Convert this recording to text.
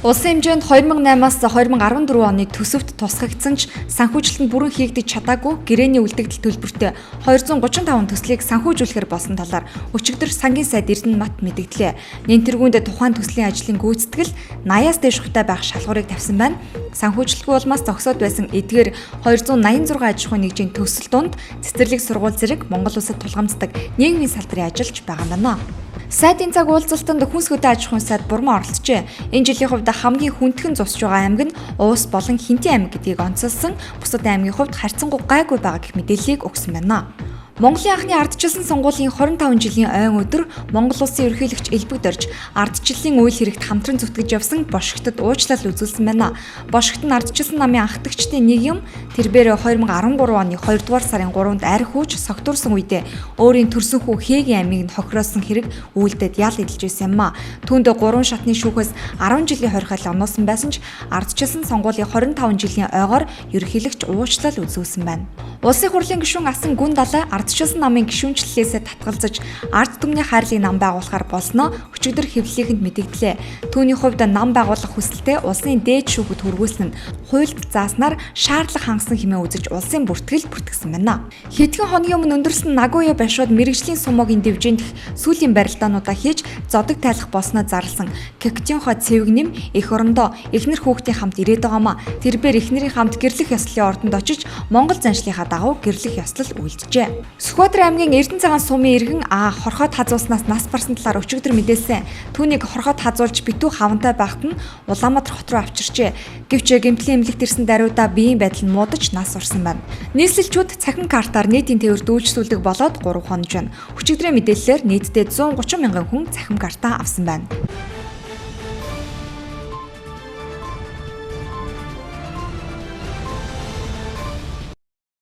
Улсын хэмжээнд 2008-аас 2014 оны төсөвт тусгагдсан ч санхүүжилт нь бүрэн хийгдэж чадаагүй гэрээний үлдэгдэл төлбөртэй 235 төслийг санхүүжүүлэхээр болсон талаар өчигдөр сангийн сайд Эрдэнэ Мат мэдэгдлээ. Нэн тэргуунд тухайн төслийн ажлын гүйцэтгэл 80-аас дээш хувьтай байх шалгуурыг тавьсан байна. Санхүүжилтгүй улмаас зогсоод байсан эдгээр 286 аж ахуйн нэгжийн төсөл дунд цэцэрлэг сургууль зэрэг Монгол улсад тулгамддаг нийгмийн салбарын ажиллаж байгаа юм байна. Сайдын цаг уулзалтанд хүнс хөдөө аж ахуйн сайд Бурман оролцжээ. Энэ жилийн хувьд хамгийн хүндхэн зусж байгаа аймаг нь Уус болон Хэнтийн аймаг гэдгийг онцолсон. Бусад аймгийн хувьд харьцангуй гайгүй байгаа гэх мэдээллийг өгсөн байна. Монголын анхны ардчилсан сонгуулийн 25 жилийн ойн өдөр Монгол улсын ерөнхийлөгч элбэг дорж ардчлалын үйл хэрэгт хамтран зүтгэж явсан бошигтод уучлал үзүүлсэн байна. Бошигт нь ардчилсан намын анхдагчдын нэг юм. Тэрбээр 2013 оны 2 дугаар сарын 3-нд арх үүж согтуурсан үедээ өөрийн төрсөн хүү Хээгийн аймгийг нь хохироосон хэрэг үйлдээд ял эдэлж байсан юм а. Түүнд 3 шатны шүүхээс 10 жилийн хорихол оноосон байсан ч ардчилсан сонгуулийн 25 жилийн ойгоор ерөнхийлөгч уучлал үзүүлсэн байна. Улсын хурлын гишүүн Асан Гүн Далай ардчилсан намын гишүүнчлэлээсээ татгалзаж ард түмний хайрлын нам байгуулахар болсноо өчигдөр хэвлэлийнхэнд мэдэгдлээ. Түүний хувьд нам байгуулах хүсэлтэд улсын дээд шүүхэд хүргүүлсэн нь хуульд зааснаар шаардлага хангасан хэмээн үзэж улсын бүртгэл бүртгэсэн байна. Хэдхэн хоногийн өмнө өндөрсөн Нагоя байшууд мэргэжлийн сумогийн дивжин дэх сүүлийн барилдаануудаа хийж зодог тайлах болсноо зарласан Кэктюнхо цэвэгнэм эх орондоо эхнэр хүүхдийн хамт ирээд байгаамаа. Тэрбээр эхнэрийн хамт гэрлэх ёслолын ордонд очиж Монгол заншлынхаа дагуу гэрлэх ёслол үйлджээ. Сүхбаатар аймгийн Эрдэнэ цагаан сумын иргэн А хорхоод хазуулснаас нас барсан талаар өчигдөр мэдээлсэн. Түүнийг хорхоод хазуулж битүү хавантай байхад нь Улаанбаатар хот руу авчирчээ. Гэвч гэмтлийн эмнэлэгт ирсэн даруйдаа биеийн байдал нь муудаж нас барсан байна. Нийслэлчүүд цахим картаар нийтийн тээвэр дүүлжлүүлдэг болоод 3 хонож байна. Өчигдрийн мэдээллээр нийтдээ 130 мянган хүн цахим картаа авсан байна.